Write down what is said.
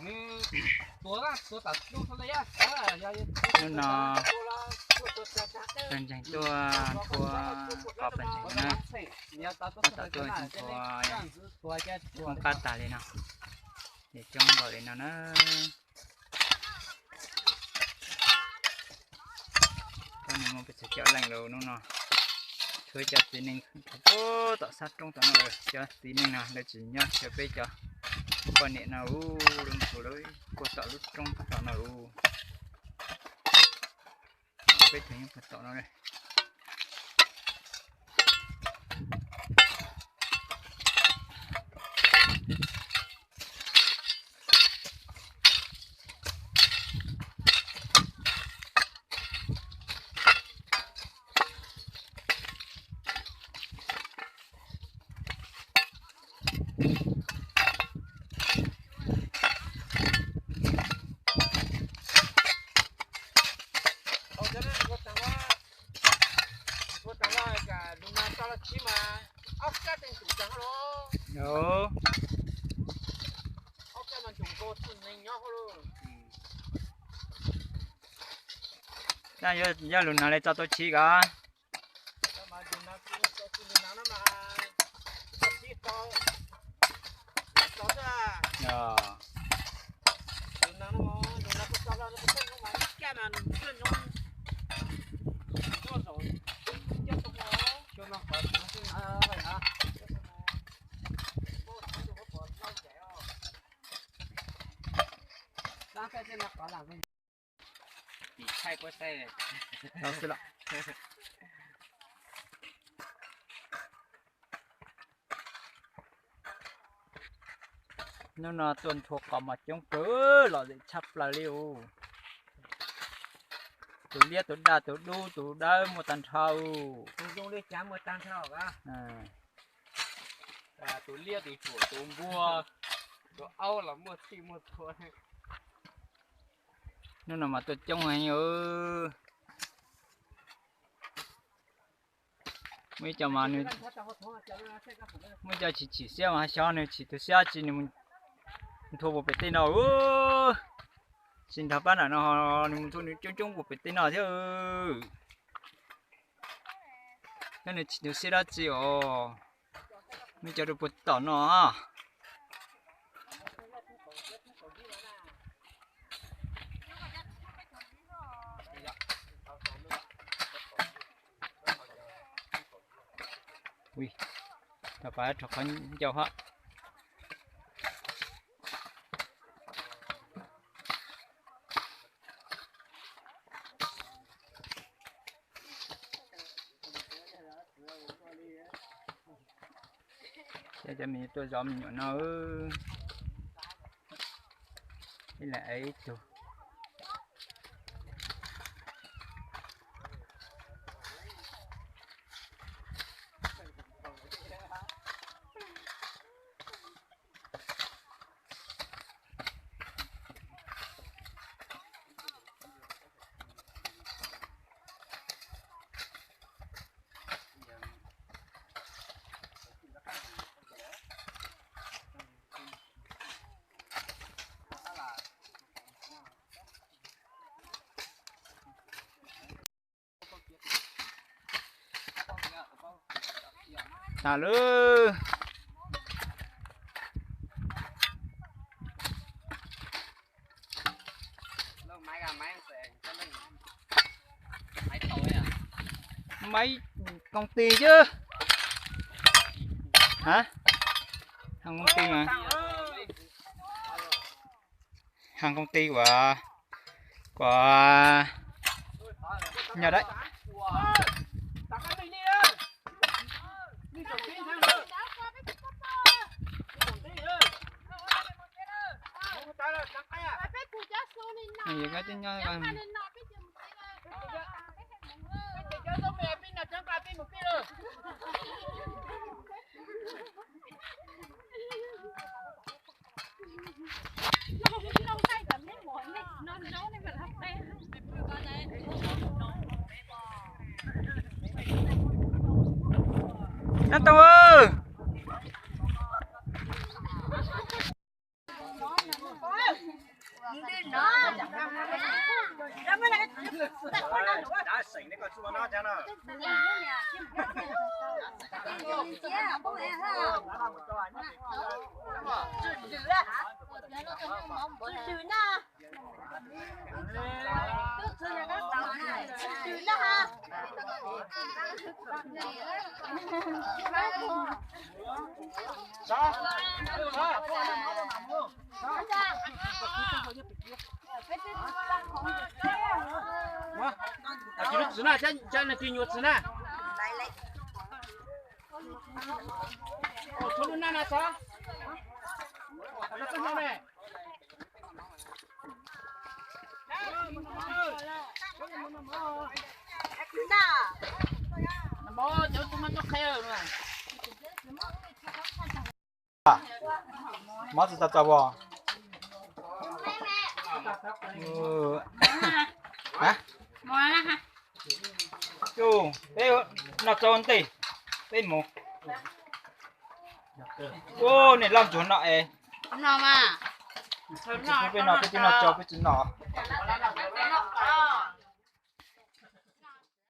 Hnub no pawg ntseeg tuaj nrhuav qos pawg ntseeg na, tab tom tuaj nrhuav poob qab tas li no, es coob npaum li no na. Pab nws muaj pes tsawg cov leej lawm hnub no, tshuav cov txiv neej puag tom sab roob tom no, cov txiv neej no lawv tsis nyob, tshuav peb cov poj niam no ub lub ntu lawm puag tom lub roob tom no ub, peb tug nyob puag tom no. Yog lus no li tso tau chiv kod. Hnub no tuaj nrhuav qos mas coob kawg, lom zem tshaj plaws li us. Tus liab tus daj tus dub tus dawb muaj tag nrho us. Tus liab tus tsuam tus npua, tus aub los muaj txhij muaj txhua. Hnub no mas tuaj coob heev. Muaj ib co mas nws, muaj ib co chim chim siab mas xyov nws chim tus siab tsi nws mus nthua puag pem tej no. Tsis nrog pab nram no, nws mus nthua nws coob coob puag pem tej no thiab. Thiab nws chim tus siab dab tsi os. Muaj cov rau puag tom no. Ui, rau qhov ncauj hab. Cov me nyuam tuaj zov me nyuam no. Ib leeg ev ib tug. Tas lawm. Maiv koom tis xwb. Hab, koom tis mas, hab koom tis ua, ua nyaj dab. Nab Toog aw! Tsis lub txiv na, cab nws tig nyuam txiv na. Txhua lub nab na xov. Mob tsis tau txaus os. Peb noj txaus nti, peb mus. Ua niam loj ntsuag no es. Peb no peb twb noj txaus peb tsis noj.